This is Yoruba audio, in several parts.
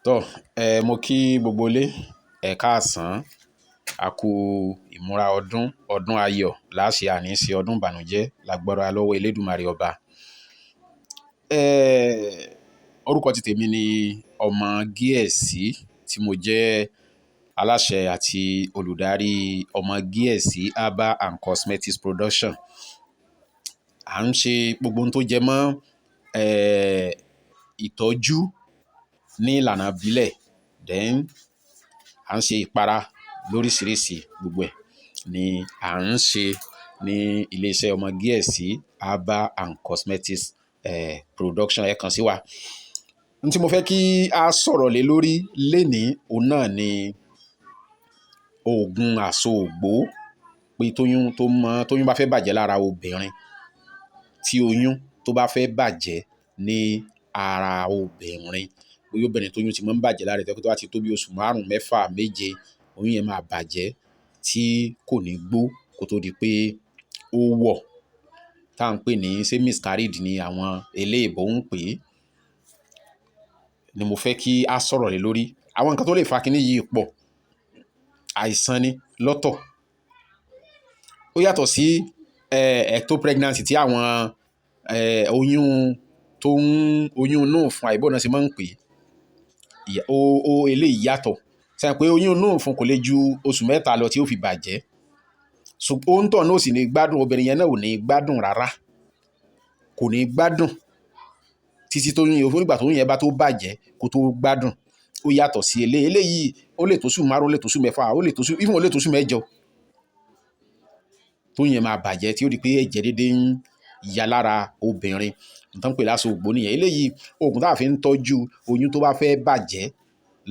Tọ́ ẹ, mo kí gbogbo ilé, ẹ káàsán, a kú ìmúra ọdún, ọdún ayọ̀ láṣẹ àní sí ọdún ìbànújẹ́ lágbára lọ́wọ́ Elédùmarè ọba. Orúkọ ti tèmi ni Ọmọ Gíẹ̀sí, tí mo jẹ́ aláṣẹ àti olùdarí Ọmọ Gíẹ̀sí Herbal and Cosmetics Production. À ń ṣe gbogbo ohun tó jẹ mọ́ ìtọ́jú ní ìlànà ìbílẹ̀, then à ń ṣe ìpara lóríṣiríṣi, gbogbo ẹ̀ ni à ń ṣe ní ilé iṣẹ́ Ọmọ Gíẹ̀sí Herbal and Cosmetics Production. Ẹ kàn sí wa. Ohun tí mo fẹ́ kí a sọ̀rọ̀ lé lórí lénìí, òun náà ni oògùn àsokògbó, pé tóyún tó mọ́, tóyún bá fẹ́ bàjẹ́ lára obìnrin, tí oyún tó bá fẹ́ bàjẹ́ ní ara obìnrin, bóyá obìnrin tóyún ti máa ń bàjẹ́ lára rẹ̀, tó bá ti tó bí oṣù márùn-ún, mẹ́fà, méje, oyún yẹn máa bàjẹ́ tí kò ní gbó kó tó di pé ó wọ̀, tá ń pè ní ṣé miscarriage ni àwọn eléèbó ń pè é, ni mo fẹ́ kí a sọ̀rọ̀ lé lórí. Àwọn nǹkan tó lè fa kíní yìí pọ̀. Àìsàn ni lọ́tọ̀. Ó yàtọ̀ sí ectopic pregnancy tí àwọn oyún tó ń oyún inú ìfun àbí bó náà ṣe máa ń pè é. Ó eléyìí yàtọ̀. Ṣé ẹ pé oyún inú ìfun kò lè ju oṣù 3 lọ tí ó fi bàjẹ́. Ó ń tọ̀ náà ò sì ní gbádùn, obìnrin yẹn náà ò ní gbádùn rárá. Kò ní gbádùn títí tó yún, nígbà tó oyún yẹn bá tó bàjẹ́ kó tó gbádùn. Ó yàtọ̀ sí eléyìí. Eléyìí ó lè tó oṣù 5, ó lè tó oṣù 6, ó lè tó oṣù, even ó lè tó oṣù 8 tó yẹn máa bàjẹ́ tí ó di pé ẹ̀jẹ̀ dédé ń ya lára obìnrin. Nǹkan tó ń pè lásògbó nìyẹn. Eléyìí oògùn tí a fi ń tọ́jú oyún tó bá fẹ́ bàjẹ́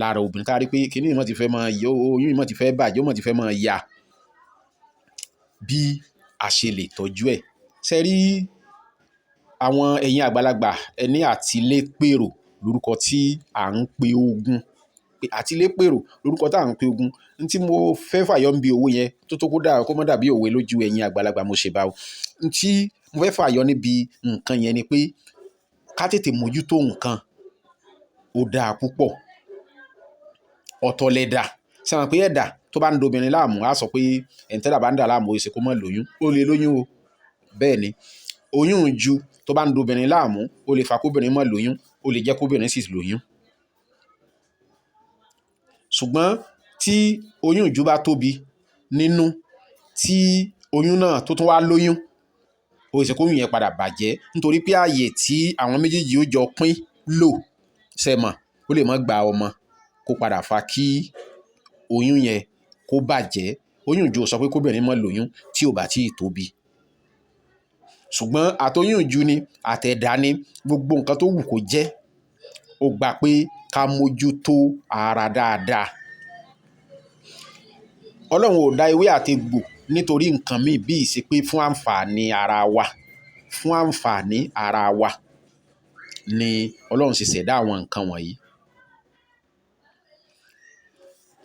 lára obìnrin, tá a rí pé kíní yìí mọ́ ti fẹ́ máa yọ, oyún yìí mọ́ ti fẹ́ bàjẹ́, ó mọ́ ti fẹ́ máa ya, bí a ṣe lè tọ́jú ẹ̀. Ṣé rí àwọn ẹ̀yin àgbàlagbà, ẹni àtilépèrò lórúkọ tí à ń pe ogun. Àtilépèrò lórúkọ tí à ń pe ogun. N tí mo fẹ́ fàyọ níbi òwe yẹn tó kó dà, kó má dàbí òwe lójú ẹ̀yin àgbàlagbà, mo ṣe bá o. N tí mo fẹ́ fàyọ níbi nǹkan yẹn ni pé ká tètè mójútó nǹkan, ó dáa púpọ̀. Ọ̀tọ̀ lẹ̀dà. Ṣé ẹ mọ̀ pé ẹ̀dà tó bá ń do obìnrin láàmú, a sọ pé ẹni tí ẹ̀dà bá ń dà láàmú, ó ṣe kó má lóyún. Ó lè lóyún o. Bẹ́ẹ̀ ni. Oyún ìju tó bá ń do obìnrin láàmú, ó lè fa kó obìnrin má lóyún, ó lè jẹ́ kó obìnrin sì lóyún. Ṣùgbọ́n tí oyún ìju bá tóbi nínú, tí oyún náà tó tún wá lóyún, ó ṣe kó oyún yẹn padà bàjẹ́ nítorí pé ààyè tí àwọn méjèèjì ó jọ pín lò, ṣé mọ̀, ó lè má gba ọmọ kó padà fa kí oyún yẹn kó bàjẹ́. Oyún ìju ò sọ pé kó obìnrin má lóyún tí ò bá tí ì tóbi. Ṣùgbọ́n àtoyún ìju ni, àtẹ̀dá ni, gbogbo nǹkan tó wù kó jẹ́, ó gba pé ká mójútó ara dáadáa. Ọlọ́run ò dá ewé àti egbò nítorí nǹkan míì bí ìṣe pé fún àǹfààní ara wa, fún àǹfààní ara wa ni Ọlọ́run ṣe ṣẹ̀dá àwọn nǹkan wọ̀nyí.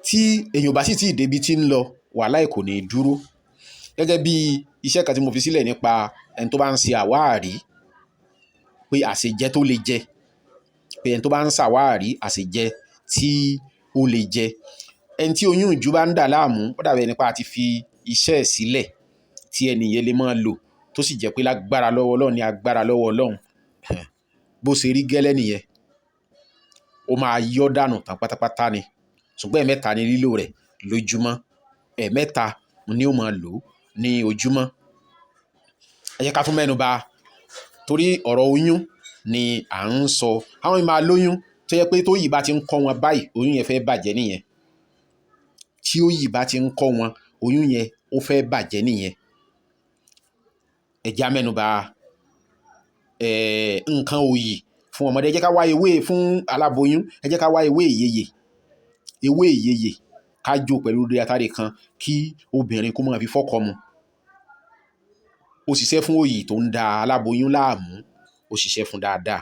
Tí èèyàn ò bá sì tí ì dé ibi tí ń lọ, wàhálà kò ní dúró. Gẹ́gẹ́ bí iṣẹ́ kan tí mo fi sílẹ̀ nípa ẹni tó bá ń ṣe àwáàrí, pé àṣejẹ tó lè jẹ, pé ẹni tó bá ń ṣàwáàrí àṣejẹ tí ó lè jẹ. Ẹni tí oyún ìju bá ń dà láàmú, ó dàbí ẹni pé a ti fi iṣẹ́ ẹ̀ sílẹ̀ tí ẹni yẹn lè máa lò, tó sì jẹ́ pé lágbára lọ́wọ́ Ọlọ́run ní agbára lọ́wọ́ Ọlọ́run. Bó ṣe rí gẹ́lẹ́ nìyẹn, ó máa yọ́ dànù tán pátápátá ni. Ṣùgbọ́n ẹ̀ẹ̀mẹ́ta ni lílò rẹ̀ lójúmọ́. Ẹ̀ẹ̀mẹ́ta ni ó máa lò ní ojúmọ́. Ẹ jẹ́ ká tún mẹ́nu bà, torí ọ̀rọ̀ oyún ni à ń sọ. Àwọn èèyàn máa lóyún tó jẹ́ pé tó yìí bá ti ń kọ́ wọn báyìí, oyún yẹn fẹ́ bàjẹ́ nìyẹn. Tí òyì bá ti ń kọ́ wọn, oyún yẹn ó fẹ́ bàjẹ́ nìyẹn. Ẹ jẹ́ á mẹ́nu bà, nǹkan òyì fún ọmọdé. Ẹ jẹ́ ká wá ewé fún aláboyún. Ẹ jẹ́ ká wá ewé ìyeyè. Ewé ìyeyè ká jó pẹ̀lú rodo atare kan kí obìnrin kó máa fi fọ́kọ mu. Ó ṣiṣẹ́ fún òyì tó ń da aláboyún láàmú, ó ṣiṣẹ́ fún dáadáa.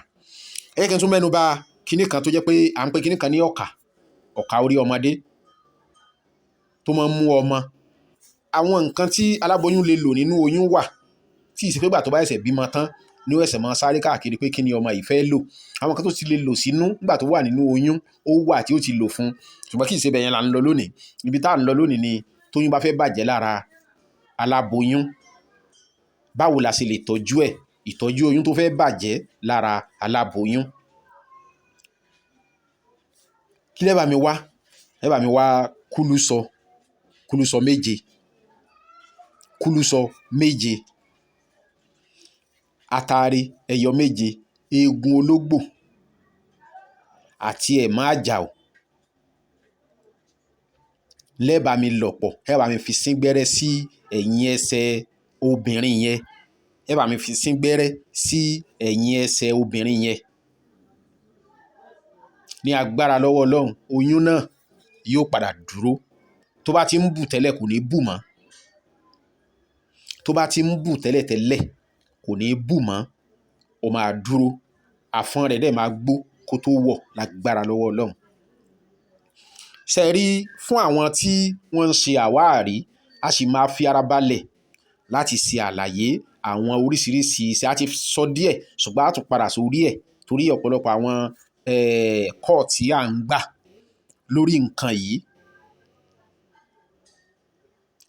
Ẹ jẹ́ kí n tún mẹ́nu bà kíní kan tó jẹ́ pé à ń pè kíní kan ní ọ̀kà, ọ̀kà orí ọmọdé tó máa ń mú ọmọ. Àwọn nǹkan tí aláboyún lè lò nínú oyún wà tí ìṣe pé ìgbà tó bá ṣẹ̀ṣẹ̀ bímọ tán ní ó ẹ̀sẹ̀ máa sáré káàkiri pé kí ni ọmọ yìí fẹ́ lò. Àwọn kan tó ti lè lò sínú nígbà tó wà nínú oyún, ó wà tí ó ti lò fún, ṣùgbọ́n kì í ṣe bẹ́ẹ̀ yẹn là ń lọ lónìí. Ibi tá à ń lọ lónìí ni tóyún bá fẹ́ bàjẹ́ lára aláboyún, báwo la ṣe lè tọ́jú ẹ̀? Ìtọ́jú oyún tó fẹ́ bàjẹ́ lára aláboyún, kí lẹ́ bá mi wá? Ẹ bá mi wá kúlúsọ, kúlúsọ méje, kúlúsọ méje, atare ẹyọ méje, eegun ológbò àti ẹ̀mọ́ àjàò lẹ́ bá mi lọ̀pọ̀. Ẹ bá mi fi sín gbẹ́rẹ́ sí ẹ̀yìn ẹsẹ̀ obìnrin yẹn. Ẹ bá mi fi sín gbẹ́rẹ́ sí ẹ̀yìn ẹsẹ̀ obìnrin yẹn. Ní agbára lọ́wọ́ Ọlọ́run, oyún náà yóò padà dúró. Tó bá ti ń bù tẹ́lẹ̀, kò ní bù mọ́. Tó bá ti ń bù tẹ́lẹ̀ tẹ́lẹ̀, kò ní bù mọ́, ó máa dúró. Àfọ́n rẹ̀ dẹ̀ máa gbó kó tó wọ̀ lágbára lọ́wọ́ Ọlọ́run. Ṣé rí, fún àwọn tí wọ́n ń ṣe àwáàrí, a sì máa fi ara balẹ̀ láti ṣe àlàyé àwọn oríṣiríṣi iṣẹ́. A ti sọ díẹ̀, ṣùgbọ́n a tún padà sórí ẹ̀ torí ọ̀pọ̀lọpọ̀ àwọn ẹ̀kọ́ tí à ń gbà lórí nǹkan yìí,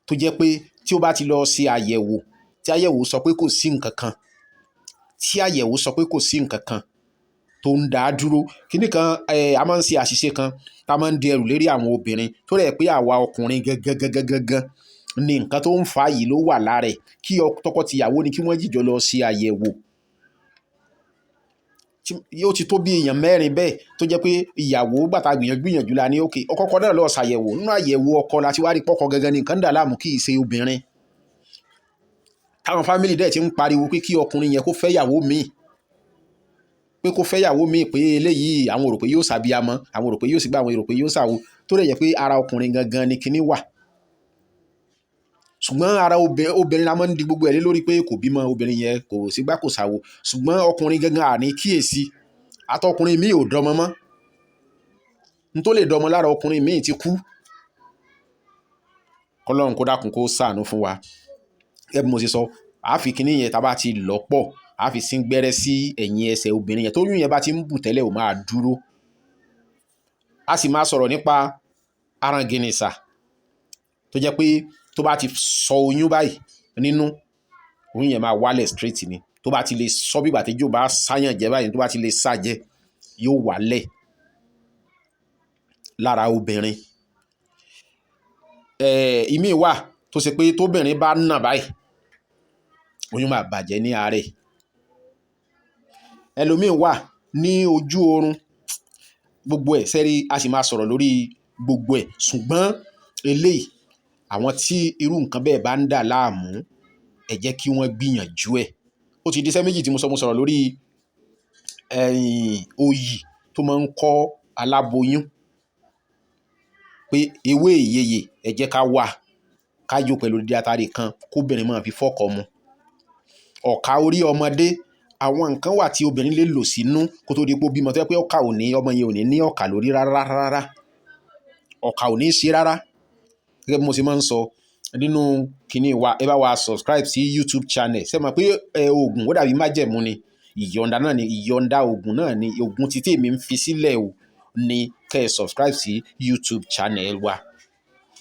tó jẹ́ pé tí ó bá ti lọ ṣe àyẹ̀wò, tí àyẹ̀wò sọ pé kò sí nǹkan kan, tí àyẹ̀wò sọ pé kò sí nǹkan kan tó ń dá dúró. Kíní kan, a máa ń ṣe àṣìṣe kan tá a máa ń di ẹrù lérí àwọn obìnrin, tó rẹ̀ pé àwa ọkùnrin gangan gangan gangan ni nǹkan tó ń fa yìí ló wà lára ẹ̀. Kí tọkọ-tìyàwó ni kí wọ́n jìjọ lọ ṣe àyẹ̀wò. Yóò ti tó bí èèyàn mẹ́rin bẹ́ẹ̀ tó jẹ́ pé ìyàwó gbàtà gbìyànjú gbìyànjú la ní òkè ọkọ náà lọ ṣàyẹ̀wò. Nínú àyẹ̀wò ọkọ la ti wá rí pọ́kọ gangan ní nǹkan ń dà láàmú, kì í ṣe obìnrin. Táwọn fámìlì dẹ̀ ti ń pariwo pé kí ọkùnrin yẹn kó fẹ́ ìyàwó míì, pé kó fẹ́ ìyàwó míì, pé eléyìí àwọn ò rò pé yóò ṣàbíamọ́, àwọn ò rò pé yóò sígbà, àwọn ò rò pé yóò ṣàwo, tó dẹ̀ jẹ́ pé ara ọkùnrin gangan ni kinní wà. Ṣùgbọ́n ara obìnrin la máa ń di gbogbo ẹ̀ lé lórí pé kò bímọ, obìnrin yẹn kò sígbà kò ṣàwo, ṣùgbọ́n ọkùnrin gangan àní kíyèsí. Àtọkùnrin míì ò dọmọ mọ́, n tó lè dọmọ lára ọkùnrin míì ti kú. Kọ́lọ́run kó dákun kó ṣàánú fún wa. Gẹ́gẹ́ bí mo ṣe sọ, a fi kinní yẹn tá a bá ti lọ̀ pọ̀, a fi sín gbẹ́rẹ́ sí ẹ̀yìn ẹsẹ̀ obìnrin yẹn. Tóyún yẹn bá ti ń bù tẹ́lẹ̀, ò máa dúró. A sì máa sọ̀rọ̀ nípa arangìnìsà, tó jẹ́ pé tó bá ti sọ oyún báyìí nínú, oyún yẹn máa wálẹ̀ straight ni. Tó bá ti lè sọ bí ìgbà tí ejò bá sáyàn jẹ báyìí, tó bá ti lè sá jẹ, yóò wálẹ̀ lára obìnrin. Ìmíì wà tó ṣe pé tóbìnrin bá nà báyìí, oyún máa bàjẹ́ ní àárẹ̀. Ẹlòmíì wà ní ojú oorun, gbogbo ẹ̀ sẹ́rí, a sì máa sọ̀rọ̀ lórí gbogbo ẹ̀. Ṣùgbọ́n eléyìí, àwọn tí irú nǹkan bẹ́ẹ̀ bá ń dà láàmú, ẹ jẹ́ kí wọ́n gbìyànjú ẹ̀. Ó ti di iṣẹ́ méjì tí mo sọ. Mo sọ̀rọ̀ lórí òyì tó máa ń kọ́ aláboyún, pé ewé ìyeyè, ẹ jẹ́ ká wà ká yó pẹ̀lú dídí atare kan kóbìnrin máa fi fọ́kọ mu. Ọ̀ka orí ọmọdé, àwọn nǹkan wà tí obìnrin lè lò sínú kó tó di pé ó bímọ, tó jẹ́ pé ọ̀ka ò ní, ọmọ yẹn ò ní ní ọ̀kà lórí rárá rárá, ọ̀kà ò ní ṣe rárá. Gẹ́gẹ́ bí mo ṣe máa ń sọ nínú kíní wa, ẹ bá wa subscribe sí YouTube channel. Ṣé mọ̀ pé ẹ oògùn ó dàbí májẹ̀mú ni, ìyọ̀ǹda náà ni, ìyọ̀ǹda oògùn náà ni, oògùn títí èmi ń fi sílẹ̀ o ní kẹ́ ẹ subscribe sí YouTube channel wa,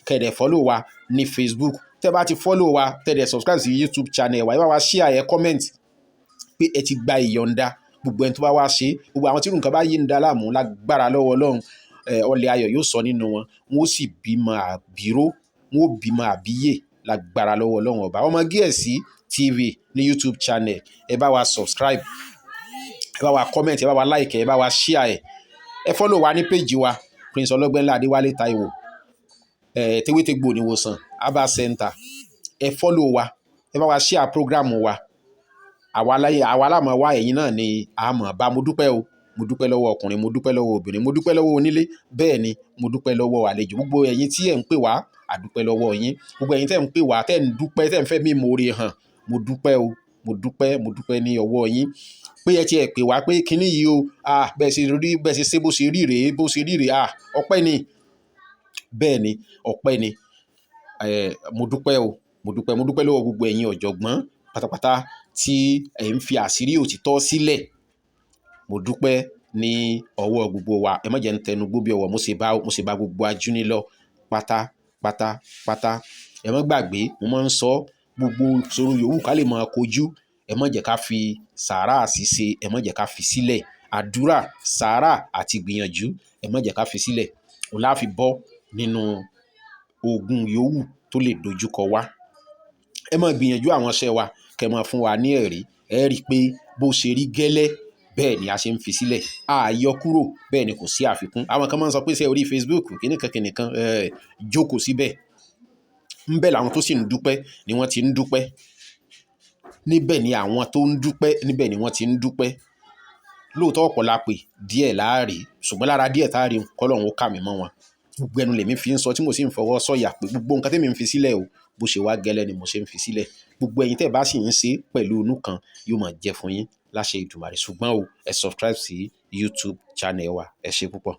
kẹ́ ẹ dẹ̀ follow wa ní Facebook. Tẹ́ bá ti follow wa, tẹ́ dẹ̀ subscribe sí YouTube channel wa, ẹ bá wa share, ẹ comment pé ẹ ti gba ìyọ̀ǹda. Gbogbo ẹni tó bá wá ṣe, gbogbo àwọn tí irú nǹkan bá yí ń da láàmú, lágbára lọ́wọ́ Ọlọ́run, ọlẹ̀ ayọ̀ yóò sọ nínú wọn, wọn ó sì bímọ àbíró, wọn ó bímọ àbíyè lágbára lọ́wọ́ Ọlọ́run ọba. Ọmọ Gíẹ̀sì TV ní YouTube channel, ẹ bá wa subscribe, ẹ bá wa comment, ẹ bá wa like, ẹ bá wa share, ẹ follow wa ní page wa, Prince Ọlọ́gbẹ́nlá Adéwálé Táíwò, Tewétegbò níwòsàn Herbal Center. Ẹ follow wa, ẹ bá wa share program wa. Àwa láyé, àwa lámọ̀ wá, ẹ̀yin náà ni a mọ̀ bá. Mo dúpẹ́ o, mo dúpẹ́ lọ́wọ́ ọkùnrin, mo dúpẹ́ lọ́wọ́ obìnrin, mo dúpẹ́ lọ́wọ́ onílé, bẹ́ẹ̀ ni mo dúpẹ́ lọ́wọ́ àlejò. Gbogbo ẹ̀yin tí ẹ̀ ń pè wá, àdúpẹ́ lọ́wọ́ yín. Gbogbo ẹ̀yin tẹ́ ń pè wá, tẹ́ ń dúpẹ́, tẹ́ ń fẹ́ mí moore hàn, mo dúpẹ́ o, mo dúpẹ́, mo dúpẹ́ ní ọwọ́ yín pé ẹ ti ẹ̀ pè wá pé kíní yìí o, ah, bẹ́ẹ̀ ṣe rí, bẹ́ẹ̀ ṣe ṣe, bó ṣe rí rèé, bó ṣe rí rèé, ah, ọpẹ́ ni, bẹ́ẹ̀ ni, ọpẹ́ ni. Mo dúpẹ́ o, mo dúpẹ́, mo dúpẹ́ lọ́wọ́ gbogbo ẹ̀yin ọ̀jọ̀gbọ́n pátápátá. Tí ẹ̀ ń fi àṣírí òtítọ́ sílẹ̀, mo dúpẹ́ ní ọwọ́ gbogbo wa. Ẹ má jẹ́ ń tẹnu gbó bí ọwọ́. Mo ṣe bá gbogbo ajúni lọ pátá pátá pátá. Ẹ má gbàgbé, mo máa ń sọ, gbogbo ìṣòro yòówù ká lè máa kojú, ẹ má jẹ́ ká fi sàárà ṣíṣe, ẹ má jẹ́ ká fi sílẹ̀. Àdúrà, sàárà àti gbìyànjú, ẹ má jẹ́ ká fi sílẹ̀. Òun la fi bọ́ nínú ogun yòówù tó lè dojúkọ wá. Ẹ máa gbìyànjú àwọn iṣẹ́ wa, kẹ́ máa fún wa ní ẹ̀rí. Ẹ rí i pé bó ṣe rí gẹ́lẹ́ bẹ́ẹ̀ ni a ṣe ń fi sílẹ̀, a yọ kúrò, bẹ́ẹ̀ ni kò sí àfikún. Àwọn kan máa ń sọ pé ṣé orí Facebook kìnìkan kìnìkan jókòó síbẹ̀ ńbẹ̀ làwọn tó sì ń dúpẹ́ ni wọ́n ti ń dúpẹ́ níbẹ̀, ni àwọn tó ń dúpẹ́ níbẹ̀ ni wọ́n ti ń dúpẹ́. Lóòótọ́, ọ̀pọ̀ la pè, díẹ̀ láàrí, ṣùgbọ́n lára díẹ̀ tá a rí, kọ́lọ́hun ó kà mí mọ́ wọn. Gbogbo ẹnu lèmi fi ń sọ, tí mo sì ń fọwọ́ sọ̀yà pé gbogbo nǹkan tẹ́mi ń fi sílẹ̀ o, bó ṣe wá gẹ́lẹ́ ni mo ṣe ń fi sílẹ̀. Gbogbo ẹ̀yin tẹ́ ẹ bá sì ń ṣe pẹ̀lú inú kan, yóò máa jẹ́ fún yín láṣẹ Ìdùmarè. Ṣùgbọ́n o, ẹ subscribe sí YouTube channel wa. Ẹ ṣé púpọ̀.